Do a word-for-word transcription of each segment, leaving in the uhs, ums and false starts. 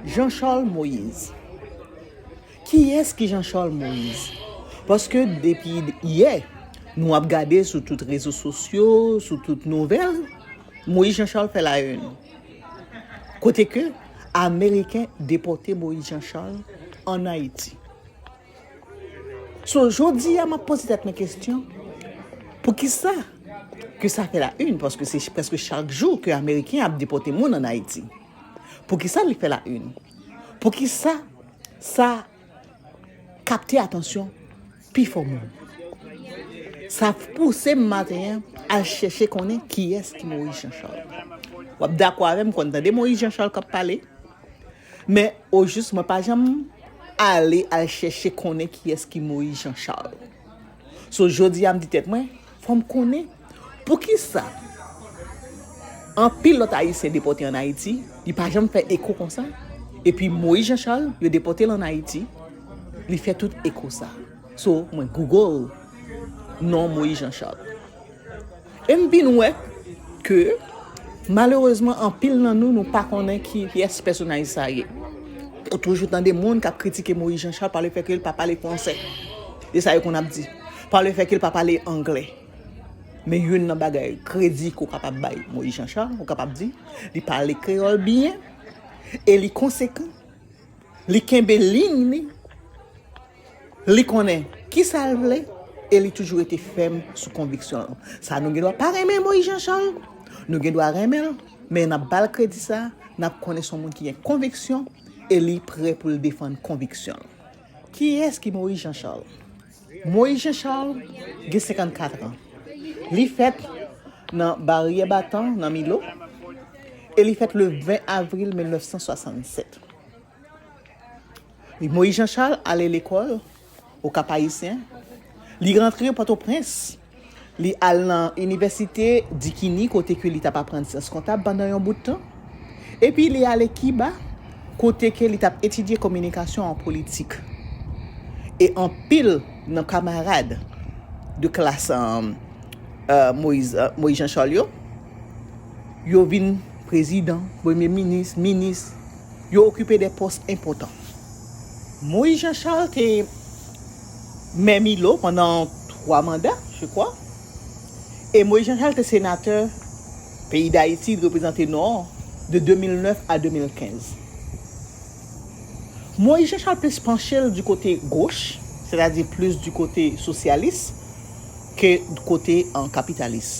Jean Charles Moïse. Kiyès ki Jean Charles Moïse? Paske depi yè, nou ap gade sou tout rezo sosyo, sou tout nouvèl, Moïse Jean Charles fè la une. Kote ke Ameriken depòte Moïse Jean Charles ann Ayiti. So, jodi a, m ap poze tèt mwen kesyon, poukisa ke sa fè la une? Paske se prèske chak jou ke Ameriken ap depòte moun ann Ayiti. Poukisa li fè la une? Poukisa sa kapte atansyon pifò moun? Sa pouse m maten an al chèche konnen kiyès ki Moïse Jean Charles. W ap dakò avè m, konn tande Moïse Jean Charles k ap pale. Men, ojis, mwen pa janm ale al chèche konnen kiyès ki Moïse Jean Charles. So, jodi a, m di tèt mwen, fò m konnen poukisa anpil lòt Ayisyen depòte ann Ayiti, li pa janm fè eko konsa, epi Moïse Jean Charles, yo depòte l ann Ayiti, li fè tout eko sa. So, mwen Google non Moïse Jean Charles. E m vin wè ke, malerezman, anpil nan nou, nou pa konnen kiyès pèsonaj sa ye. Ou toujou tande moun k ap kritike Moïse Jean Charles pa le fè ke l pa pale fransè. E sa yo konn ap di. Pa le fè ke l pa pale anglè. Men youn nan bagay kredi ke w kapab bay Moïse Jean Charles, ou kapab di, li pale kreyòl byen, e li konsekan, li kenbe liy li, li konnen kisa l vle, e li toujou rete fèm sou konviksyon l. Sa nou gen dwa pa renmen Moïse Jean Charles, nou gen dwa renmen l, men n ap ba l kredi sa, n ap konnen se yon moun ki gen konviksyon, e li prè pou l defann konviksyon l. Kiyès ki Moïse Jean Charles? Moïse Jean Charles gen senkannkat an. Li fèt nan Baryè Batan, nan Milo, e li fèt le ven avril mil nèf san swasannsèt. Moïse Jean Charles ale lekòl Okap Ayisyen. Li rantre Pòtoprens. Li al nan Inivèsite Dikini, kote ke li t ap aprann syans kontab pandan yon bout tan. Epi li ale Kiba, kote ke li t ap etidye kominikasyon an politik. E anpil nan kamarad de klas, um, uh, Moïse, uh, Moïse Jean Charles yo, yo vin prezidan, premye minis, minis, yo okipe de pòs enpòtan. Moïse Jean Charles te mè Milo pandan twa manda, je crois. E Moïse Jean Charles te senatè peyi Dayiti, li reprezante Nò de de mil nèf a de mil kenz. Moïse Jean Charles plis panche l di kote goch, sètadi plis di kote sosyalis, ke kote an kapitalis.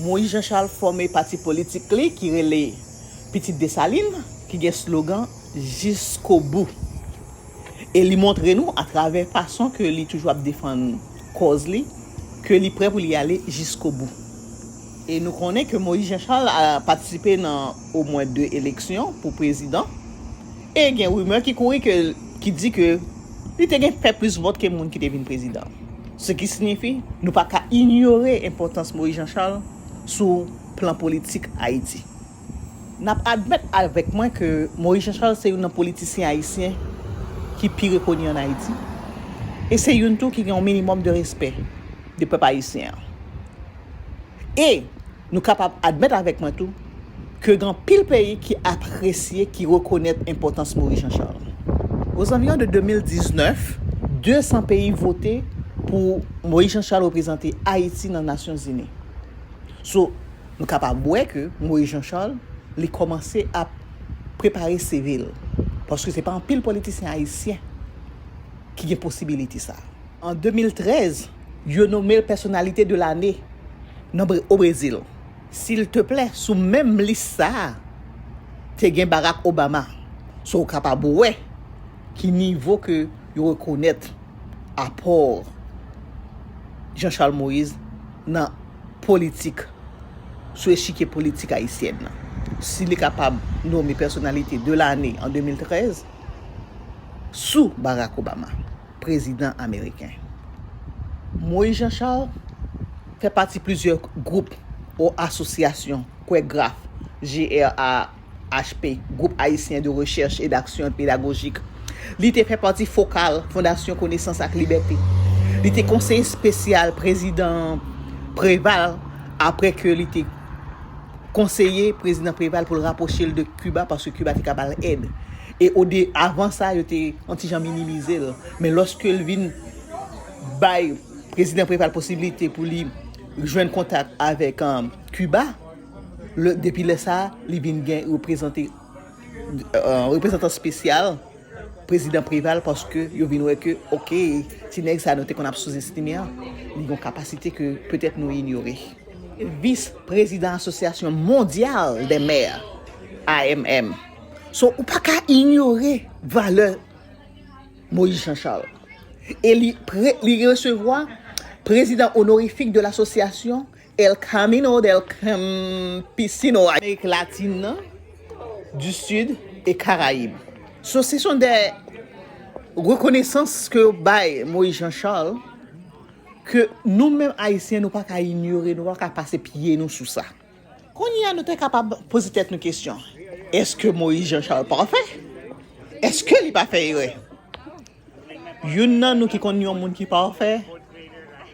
Moïse Jean Charles fòme pati politik li ki rele Pitit Desalin, ki gen slogan Jiskobou. E li montre nou atravè fason ke li toujou ap defann kòz li, ke li prè pou li ale jiskobou. E nou konnen ke Moïse Jean Charles a patisipe nan omwen de eleksyon pou prezidan. E gen rimè ki kouri ke, ki di ke li te gen fè plis vòt ke moun ki te vin prezidan. Se ki siyifi, nou pa ka inyore enpòtans Moïse Jean Charles sou plan politik Ayiti. N ap admèt avèk mwen ke Moïse Jean Charles se youn nan politisyen ayisyen ki pi rekoni ann Ayiti. E se youn tou ki gen yon minimòm de respè de pèp ayisyen an. E nou kapab admèt avèk mwen tou ke gen anpil peyi ki apresye, ki rekonèt enpòtans Moïse Jean Charles. Aux environs de de mil diznèf, de san peyi vote pou Moïse Jean Charles reprezante Ayiti nan Nasyonzini. So, nou kapab wè ke Moïse Jean Charles, li kòmanse ap prepare C V l. Paske se pa anpil politisyen ayisyen ki gen posibilite sa. An de mil trèz, yo nonmen l pèsonalite de lane nan Bre-, o Brezil. Silteplè, sou menm lis sa a, te gen Barack Obama. So, w kapab wè ki nivo ke yo rekonèt apò Jean Charles Moïse nan politik, sou echikye politik ayisyèn nan. Si li kapab nonmen pèsonalite de lane an de mil trèz, sou Barack Obama, prezidan ameriken. Moïse Jean Charles fè pati plizyè gwoup ou asosyasyon, Kwè Graf, G R A H P, Groupe Haïtien de Recherche et d'Action Pédagogique. Li te fè pati fokal Fondasyon Konesans ak Libète. Li te konseye espesyal prezidan Préval apre ke li te konseye prezidan Preval pou l rapwoche l de Kiba, paske Kiba te ka ba l èd. E o de, avan sa, yo te yon ti jan minimize l. Men lòske l vin bay prezidan Preval posiblite pou li jwenn kontak avèk Kiba, depi lè sa, li vin gen reprezante, reprezantan espesyal prezidan Preval, paske yo vin wè ke, oke, ti nèg sa nou te konn ap souzestime an, li gen yon kapasite ke petèt nou inyore. Vis prezidan Asosyasyon Mondyal dè Mè, A M M. So, ou pa ka inyore valè Moïse Jean Charles. E li, pre, li resevwa prezidan onorifik de l'association El Camino del Campesino Amerik Latin nan, du Sud e Karayib. So, se son de rekonesans ke yo bay Moïse Jean Charles, ke nou menm Ayisyen, nou pa ka inyore, nou pa ka pase pye nou sou sa. Kounye a, nou te kapab poze tèt nou kesyon, èske Moïse Jean Charles pafè? Èske li pa fè erè? Youn nan nou ki konn yon moun ki pafè,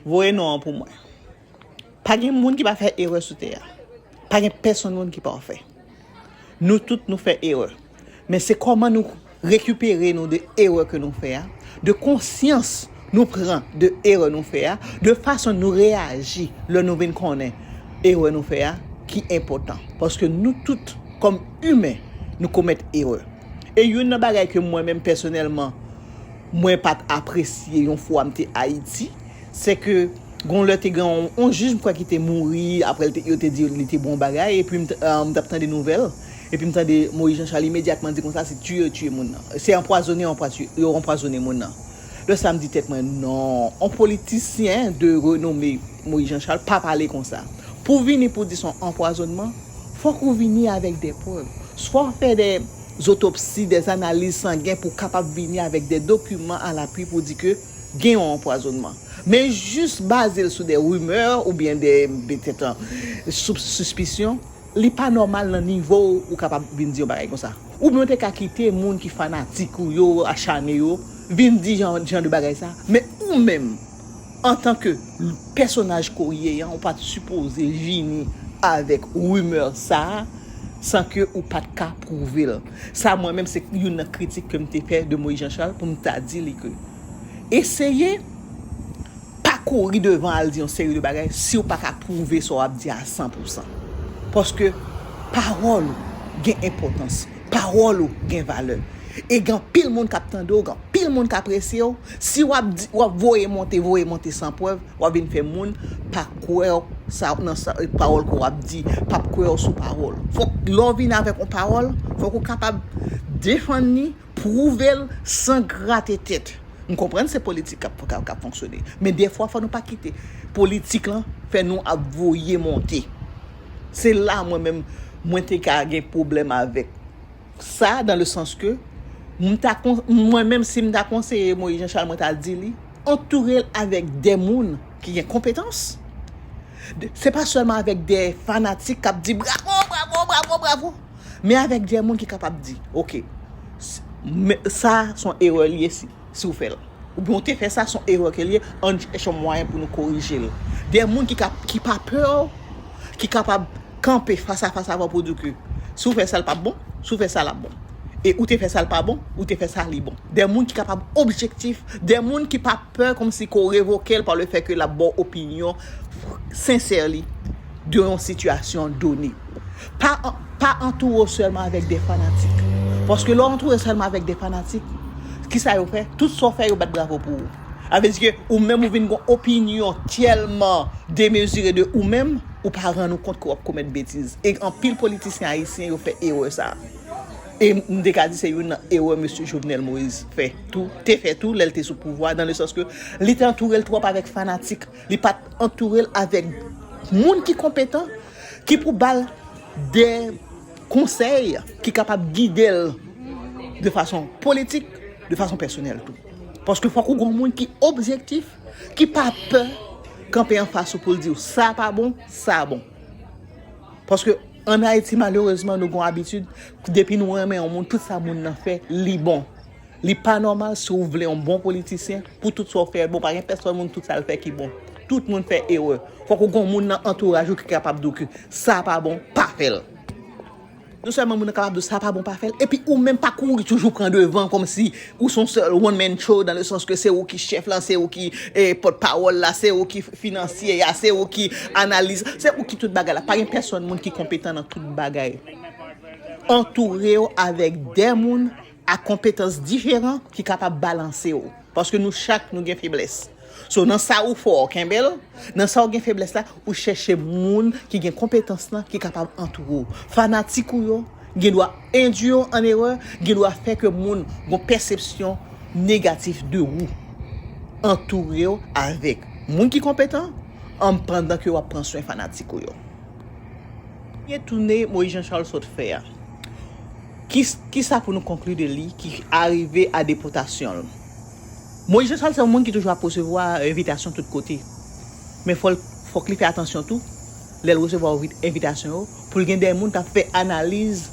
voye non an pou mwen. Pa gen moun ki pa fè erè sou tè a. Pa gen pèsonn moun ki pafè. Nou tout nou fè erè. Men se kòman nou rekipere nou de erè ke nou fè a, de konsyans nou pran de erè nou fè a, de fason nou reyaji lè nou vin konnen erè nou fè a, ki enpòtan. Paske nou tout, kòm imen, nou komèt erè. E youn nan bagay ke mwen menm pèsonèlman, mwen pa t apresye yon fwa m te Ayiti, se ke gon lè te gen yon, yon jij, m kwè, ki te mouri, apre l te, yo te di li te bon bagay, epi m t, euh, m t ap tande nouvèl, epi m tande Moïse Jean Charles imedyatman di konsa se tiye, tiye moun nan. Se anpwazonnen, anpwa-, yo anpwazonnen moun nan. Lè sa m di tèt mwen, non, yon politisyen de renome, Moïse Jean Charles, pa pale konsa. Pou vini pou di se yon anpwazonnman, fòk ou vini avèk de prèv. Fòk w fè de otopsi, de analiz sangen pou w kapab vini avèk de dokiman a lapui pou di ke gen yon anpwazonnman. Men jis baze l sou de rimè oubyen de, petèt, sou sispisyon, li pa nòmal nan nivo w ou kapab vin di yon bagay konsa. Oubyen w te ka kite moun ki fanatik ou yo, achane yo, vin di jan, jan de bagay sa. Men ou menm, antanke pèsonaj ke w ye an, ou pa t sipoze vini avèk rimè sa a san ke ou pa t ka pwouve l. Sa, mwen menm, se youn nan kritik ke m te fè de Moïse Jean Charles pou m ta di li ke eseye pa kouri devan al di yon seri de bagay si w pa ka pwouve sa w ap di a san pou san. Paske pawòl ou gen enpòtans, pawòl ou gen valè. E gen anpil moun k ap tande w, gen anpil moun k apresye w. Si w ap di, w ap voye monte, voye monte san prèv, w ap vin fè moun pa kwè w sa, nan sa, pawòl ke w ap di, p ap kwè w sou pawòl. Fòk lè w vin avèk yon pawòl, fòk ou kapab defann li, pwouve l san grate tèt. M konprann se politik k ap, k ap, k ap fonksyone. Men dèfwa, fò nou pa kite politik lan fè nou ap voye monte. Se la, mwen menm, mwen te ka gen pwoblèm avèk sa, dans le sens que m ta kon-, mwen menm, si m ta konseye Moïse Jean Charles, mwen ta di li, antoure l avèk de moun ki gen konpetans. De, se pa sèlman avèk de fanatik k ap di bravo, bravo, bravo, bravo. Men avèk de moun ki kapab di, oke, s-, men sa se yon erè li ye si, si w fè l. Oubyen w te fè sa, se yon erè ke l ye, ann chèche yon mwayen pou nou korije l. De moun ki ka, ki pa pè w, ki kapab kanpe fas a fas avè w pou di w ke si w fè sa, l p ap bon, si w fè sa, l ap bon. E ou te fè sa, l pa bon, ou te fè sa, li bon. De moun ki kapab objektif, de moun ki pa pè kòmsi ke w revoke l pa le fè ke l ap ba w opinyon sensè li de yon sitiyasyon done. Pa, pa antoure w sèlman avèk de fanatik. Paske lè w antoure sèlman avèk de fanatik, kisa yo fè? Tout sa w fè, yo bat bravo pou ou. Sa vle di ke ou menm ou vin gen yon opinyon tèlman demezire de ou menm, ou pa rann ou kont ke w ap komèt betiz. E anpil politisyen ayisyen, yo fè erè sa. E m te ka di se youn nan erè mesye Jovenel Moïse fè tou, te fè tou, lè l te sou pouvwa, dans le sens que li te antoure l twòp avèk fanatik. Li pa t antoure l avèk moun ki konpetan, ki pou ba l de konsèy ki kapab gide l de fason politik, de fason pèsonèl tou. Paske fòk ou gen yon moun ki objektif, ki pa pè kanpe anfas ou pou l di w sa pa bon, sa bon. Paske ann Ayiti, malerezman, nou gen yon abitid, depi nou renmen yon moun, tout sa moun nan fè, li bon. Li pa nòmal si w vle yon bon politisyen, pou tout sa w fè bon. Pa gen pèsonn moun tout sa l fè ki bon. Tout moun fè erè. Fòk ou gen yon moun nan antouraj ou ki kapab di w ke sa pa bon, pa fè l. Non sèlman moun nan kapab di w sa pa bon, pa fè l, epi ou menm pa kouri toujou pran devan kòmsi ou se yon sèl one man show, dans le sens que se ou ki chèf lan, se ou ki eh, pòtpawòl la, se ou ki finansye a, se ou ki analiz, se ou ki tout bagay la. Pa gen pèsonn moun ki konpetan nan tout bagay. Antoure w avèk de moun a konpetans diferan ki kapab balanse w. Paske nou chak nou gen feblès. So nan sa ou fò, kenbe l. Nan sa ou gen feblès la, ou chèche moun ki gen konpetans lan ki kapab antoure w. Fanatik ou yo gen dwa endwi w an erè, gen dwa fè ke moun gon pèsepsyon negatif de ou. Antoure w avèk moun ki konpetan, an pandan ke w ap pran swen fanatik ou yo. Premye toune Moïse Jean Charles sot fè a. Ki, kisa pou nou konkli de li ki arive a depòtasyon l? Moïse Jean Charles se yon moun ki toujou ap resevwa envitasyon tout kote. Men fò l, fòk li fè atansyon tou, lè l resevwa envi- envitasyon yo, pou l gen de moun k ap fè analiz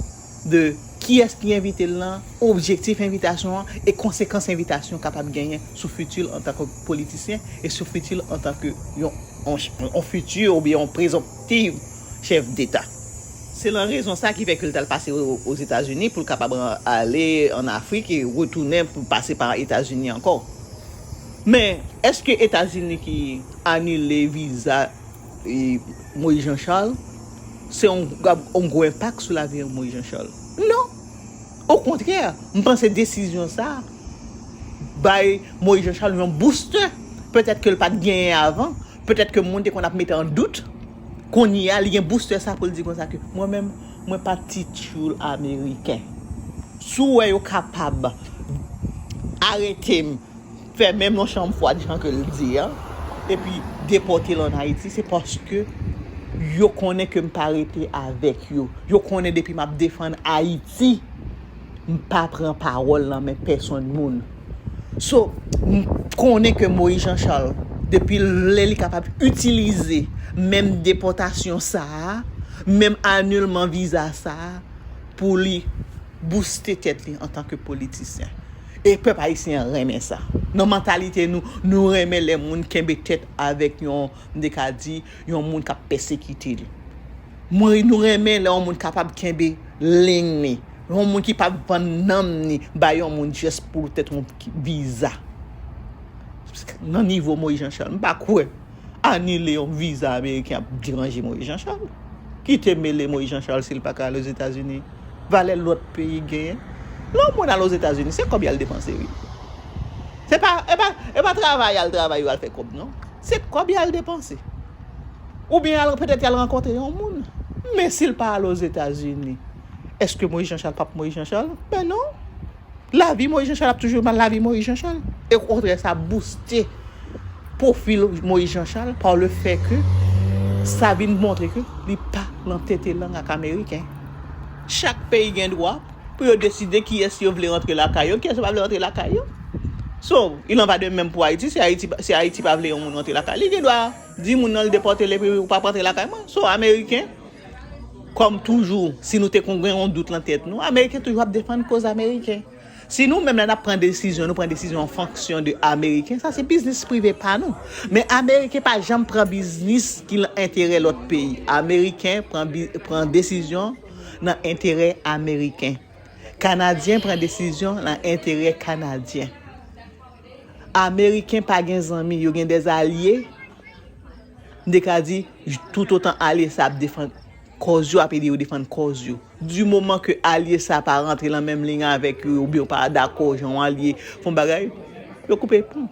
de kiyès ki envite l lan, objektif envitasyon an e konsekans envitasyon kapab genyen sou fiti l antanke politisyen e sou fiti l antanke yon, yon, yon fiti oubyen yon prezonptiv chèf deta. Se lan rezon sa ki fè ke l t al pase o- Ozetazini pou l kapab ale ann Afrik e retounen pou pase pa Etazini ankò. Men, èske Etazini ki anile viza e Moïse Jean Charles, se yon, yon gwo enpak sou lavi Moïse Jean Charles? Non. Okontrè, m panse desizyon sa a bay Moïse Jean Charles yon booster. Petèt ke l pa t genyen avan, petèt ke moun te konn ap mete an dout. Kounye a, li gen booster sa pou l di konsa ke mwen menm, mwen pa ti tchoul ameriken. Si w wè yo kapab arete m, fè menm yon chanm fwad jan ke l di a, epi depòte l ann Ayiti, se paske yo konnen ke m pa rete avèk yo. Yo konnen depi m ap defann Ayiti, m pa pran pawòl nan men pèsonn moun. So, m konnen ke Moïse Jean Charles, depi lè li kapab itilize menm depòtasyon sa a, menm anilman viza sa a, pou li booste tèt li antanke politisyen. E pèp ayisyen an renmen sa. Nan mantalite nou, nou renmen lè moun kenbe tèt avèk yon, m te ka di, yon moun k ap pèsekite li. Mwen, nou renmen lè yon moun kapab kenbe liy li. Yon moun ki p ap vann nanm ni bay yon moun jès pou tèt yon viza. Nan nivo Moïse Jean Charles, m pa kwè anile yon viza ameriken ap deranje Moïse Jean Charles. Kite mele Moïse Jean Charles si l pa ka al Ozetazini. Valè lòt peyi genyen. Lè yon moun al Ozetazini, se kòb y al depanse, wi. Se pa, e pa, e pa travay al travay yo al fè kòb, non. Se kòb y al depanse. Oubyen al, petèt y al rankontre yon moun. Men si l pa al Ozetazini, èske Moïse Jean Charles p ap Moïse Jean Charles? Men non. Lavi Moïse Jean Charles ap toujou lavi Moïse Jean Charles. E okontrè, sa booste pwofil Moïse Jean Charles par le fait que sa vin montre ke li pa lan tete lang ak ameriken. Chak peyi gen dwa pou yo deside kiyès yo vle rantre lakay yo, kiyès yo pa vle rantre lakay yo. So, il en va de même pou Ayiti. Si Ayiti, si Ayiti pa vle yon moun rantre lakay li, li gen dwa di moun nan l depòte l epi ou p ap rantre lakay mwen. So, ameriken, kòm toujou, si nou te konn gen yon dout lan tèt nou, ameriken toujou ap defann koz ameriken. Si nou menm lè n ap pran desizyon, nou pran desizyon an fonksyon de ameriken, sa se biznis prive pa nou. Men ameriken pa janm pran biznis ki lan enterè lòt peyi. Ameriken pran, bi- pran desizyon nan enterè ameriken. Kanadyen pran desizyon nan enterè kanadyen. Ameriken pa gen zanmi, yo gen dèzalye. M te ka di, toutotan alye sa ap defann kòz yo, ap ede yo defann kòz yo. Di moman ke alye sa pa rantre lan menm liy avèk yo, oubyen yo pa dakò jan yon alye fè yon bagay, yo koupe pon.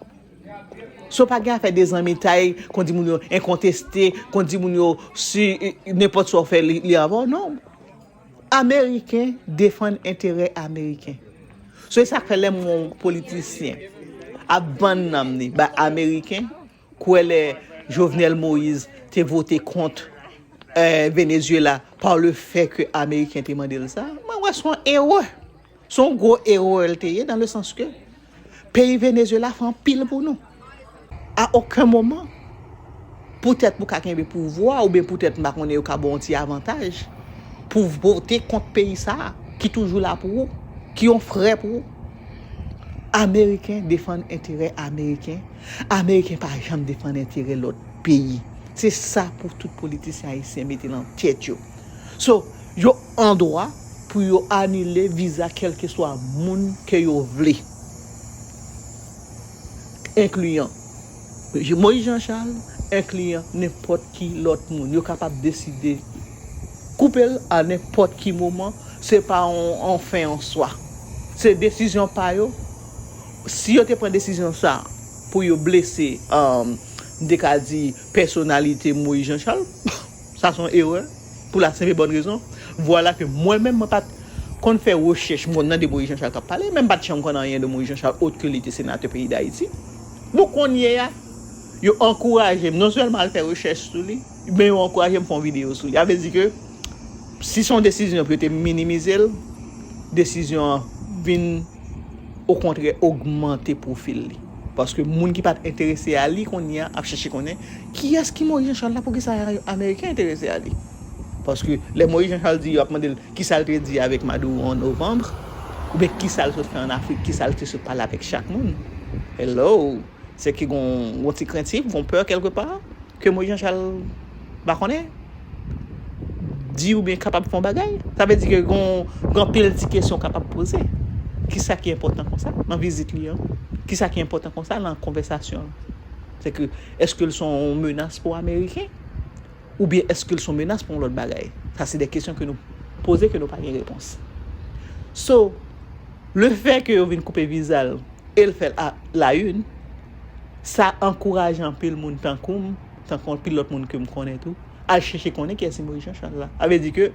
So pa gen afè de zanmitay, kon di moun yo enkonteste, kon di moun yo si nenpòt sa w fè li, li avè w, non. Ameriken defann enterè ameriken. So e sa k fè lè m wè yon politisyen ap vann nanm li bay ameriken, kwè lè Jovenel Moïse te vote kont eh, Venezuela par le fait que ameriken te mande l sa, mwen wè se yon erè. Se yon gwo erè l te ye, dans le sens que peyi Venezuela fè anpil pou nou. A okenn moman, poutèt pou ka kenbe pouvwa, oubyen poutèt m pa konnen yo ka ba w yon ti avantaj, pou vote kont peyi sa a, ki toujou la pou ou, ki yon frè pou ou. Ameriken defann enterè ameriken. Ameriken pa janm defann enterè lòt peyi. Se sa pou tout politisyen ayisyen mete lan tèt yo. So, yo an dwa pou yo anile viza kèlkeswa moun ke yo vle, enkliyan Moïse Jean Charles, enkliyan nenpòt ki lòt moun. Yo kapab deside koupe l a nenpòt ki moman. Se pa yon, yon fen an swa. Se desizyon pa yo. Si yo te pran desizyon sa pou yo blese, um, m te ka di, pèsonalite Moïse Jean Charles, sa se yon erè, pou la senp e bòn rezon. Vwala ke mwen menm, mwen pa t konn fè rechèch monn nan de Moïse Jean Charles k ap pale, men m pa t janm konn anyen de Moïse Jean Charles, ot ke li te senatè peyi Dayiti. Bon, kounye a, yo ankouraje m non sèlman al fè rechèch sou li, men yo ankouraje m fè yon videyo sou li. Sa vle di ke si se yon desizyon pou yo te minimize l, desizyon an vin okontrè ogmante pwofil li. Paske moun ki pa t enterese a li kounye a ap chèche konnen kiyès ki Moïse Jean Charles la, poukisa Ameriken enterese a li. Paske lè Moïse Jean Charles di yo ap mande l kisa l te di avèk Maduro an novanm, oubyen kisa l sot fè an Afrik, kisa l te sot pale avèk chak moun. Hello! Se ke gon, gon ti krentif, gon pè kèlkepa, ke Moïse Jean Charles pa konnen, di oubyen kapab fè yon bagay. Sa vle di ke gon, gon anpil ti kesyon kapab poze. Kisa ki enpòtan konsa nan vizit li an? Kisa ki enpòtan konsa nan konvèsasyon an? Se ke, èske l se yon menas pou Ameriken? Oubyen èske l se yon menas pou yon lòt bagay? Sa se de kesyon ke nou poze, ke nou pa gen repons. So, le fè ke yo vin koupe viza l e l fè l a la une, sa ankouraje anpil moun tankou m, tankou anpil lòt moun ke m konnen tou, al chèche konnen kiyès ki Moïse Jean Charles la. Sa vle di ke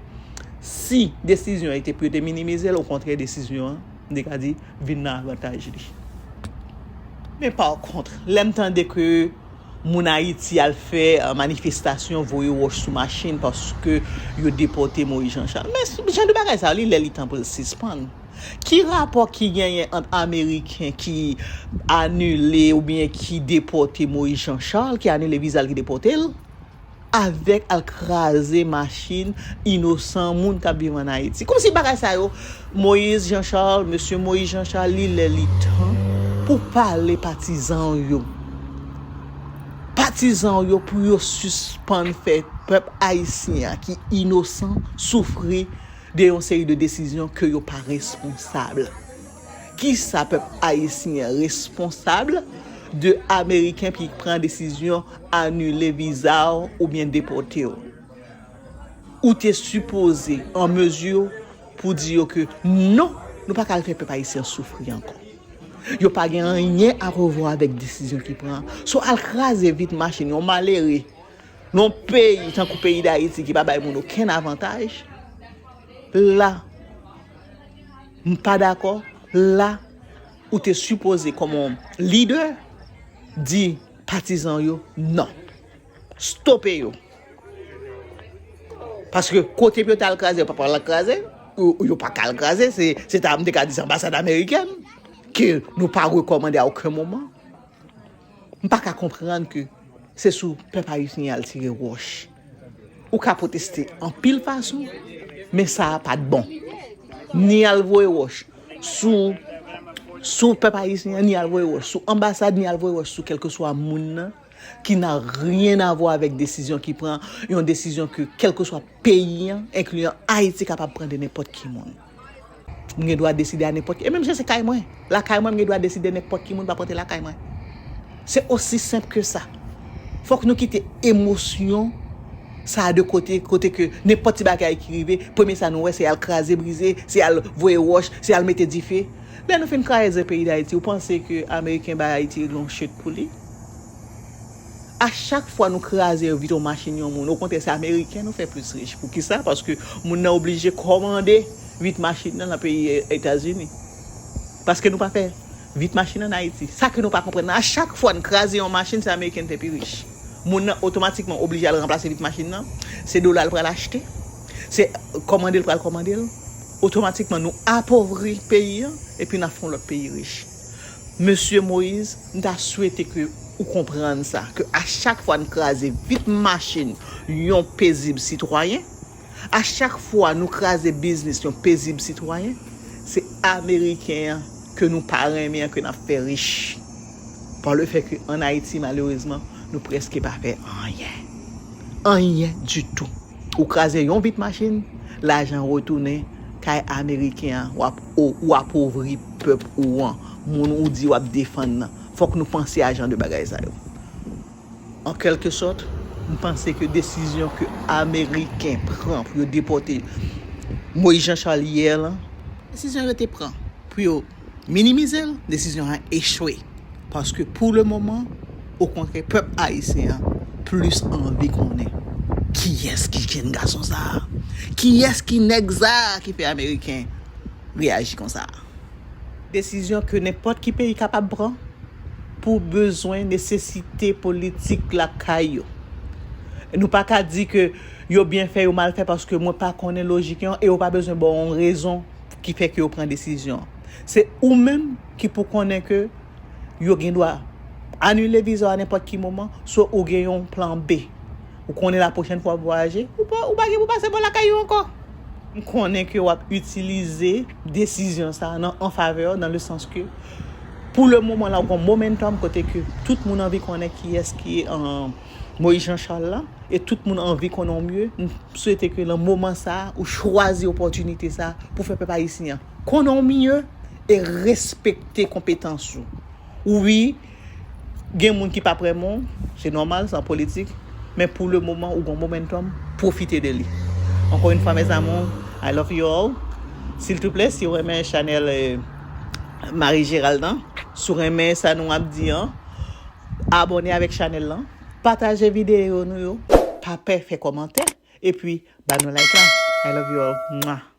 si desizyon an te pou yo te minimize l, okontrè, desizyon an, m te ka di, vin nan avantaj li. Men pa kont, lè m tande ke moun Ayiti al fè, eh, manifestasyon, voye wòch sou machin paske yo depòte Moïse Jean Charles. Men jan de bagay sa yo, li lè li tan pou l sispann. Ki rapò ki genyen ant Ameriken ki anile oubyen ki depòte Moïse Jean Charles, ki anile viza l, ki depòte l, avèk al kraze machin inosan moun k ap viv ann Ayiti? Kòmsi bagay sa yo, Moïse Jean Charles, mesye Moïse Jean Charles, li lè li tan pou pale patizan yo. Patizan yo pou yo sispann fè pèp ayisyen an ki inosan soufri de yon seri de desizyon ke yo pa responsab. Kisa pèp ayisyen an responsab de Ameriken ki pran desizyon anile viza w oubyen depòte w? Ou te sipoze an mezi pou di yo ke non, nou pa ka al fè pèp ayisyen an soufri ankò. Yo pa gen anyen a revwa avèk desizyon ki pran. So al kraze vit machin yon malere nan yon peyi tankou peyi Dayiti ki pa bay moun okenn avantaj. La, m pa dakò. La, ou te sipoze kòman lidè di patizan yo non. Stope yo. Paske kote pou yo ta al kraze, yo pa pral kraze. Ou, ou yo pa ka al kraze, se, se ta, m te ka di se anbasad amerikèn ke nou pa rekòmande a okenn moman. M pa ka konprann ke se sou pèp ayisyen al tire wòch. Ou ka pwoteste anpil fason, men sa a pa t bon. Ni al voye wòch sou, sou pèp ayisyen an, ni al voye wòch sou anbasad, ni al voye wòch sou kèlkeswa moun nan ki na ryen a vwa avèk desizyon ki pran, yon desizyon ke kèlkeswa peyi an, enkliyan Ayiti, kapab pran de nenpòt ki moun. M gen dwa deside a nenpòt ki, e menm jan se kay mwen. Lakay mwen, m gen dwa deside nenpòt ki moun p ap rantre lakay mwen. Se osi senp ke sa. Fòk nou kite emosyon sa a de kote, kote ke nenpòt ti bagay ki rive, premye sa nou wè, se al kraze brize, se al voye wòch, se al mete dife. Lè nou fin kraze peyi Dayiti, ou panse ke Ameriken bay Ayiti regle yon chit pou li? A chak fwa nou kraze vit yon machin yon moun, okontrè, se Ameriken nou fè plis rich. Poukisa? Paske moun nan oblije kòmande vit machin nan nan peyi Etazini. Paske nou pa fè vit machin ann Ayiti. Sa ke nou pa konprann nan, a chak fwa n kraze yon machin, se Ameriken n fè pi rich. Moun nan otomatikman oblije al ranplase vit machin nan. Se dola l pral achte. Se kòmande l pral kòmande l. Otomatikman, nou apovri peyi an, epi n ap fè yon lòt peyi rich. Mesye Moïse, m ta swete ke ou konprann sa, ke a chak fwa n kraze vit machin yon pezib sitwayen, a chak fwa nou kraze biznis yon pezib sitwayen, se Ameriken an ke nou pa renmen an ke n ap fè rich. Pa le fè ke ann Ayiti, malerezman, nou prèske pa fè anyen. Anyen ditou. Ou kraze yon vit machin, lajan retounen kay ameriken an, w ap, ou, ou apovri pèp ou an, moun ou di w ap defann nan. Fòk nou panse a jan de bagay sa yo. An kèlke sòt, m panse ke desizyon ke ameriken pran pou yo depòte Moïse Jean Charles yè lan, desizyon yo te pran pou yo minimize l, desizyon an echwe. Paske pou le moman, okontrè, pèp ayisyen an plis anvi konnen kiyès ki jenn gason sa a, kiyès ki nèg sa a ki fè ameriken reyaji konsa. Desizyon ke nenpòt ki peyi kapab pran pou bezwen, nesesite politik lakay yo. Nou pa ka di ke yo byen fè, yo mal fè, paske mwen pa konnen lojik yo, e yo pa bezwen ba w yon rezon ki fè ke yo pran desizyon. Se ou menm ki pou konnen ke yo gen dwa anile viza w a nenpòt ki moman, swa ou gen yon plan B. Ou konnen la pwochèn fwa w ap vwayaje, ou pa, ou pa gen pou pase bò lakay yo ankò. M konnen ke w ap itilize desizyon sa a nan, an favè w, nan le sans ke, pou le moman la, ou gon momentum kote ke tout moun anvi konnen kiyès ki, um, Moïse Jean Charles la, e tout moun anvi konnen w mye. M swete ke nan moman sa a, ou chwazi opòtinite sa a pou fè pèp ayisyen an konnen w mye e respekte konpetans ou. Wi, gen moun ki pa prè men w, se nòmal, se an politik, men pou le moman, ou gon momentum, pwofite de li. Ankò yon fwa, mes amours, I love you all. Siltouplè, si w renmen chanèl, eh, Marie Gérald lan, si w renmen sa nou ap di an, abòne avèk chanèl lan, pataje videyo nou yo, pa pè fè kòmantè, epi ba nou like la. I love you all. Mwah.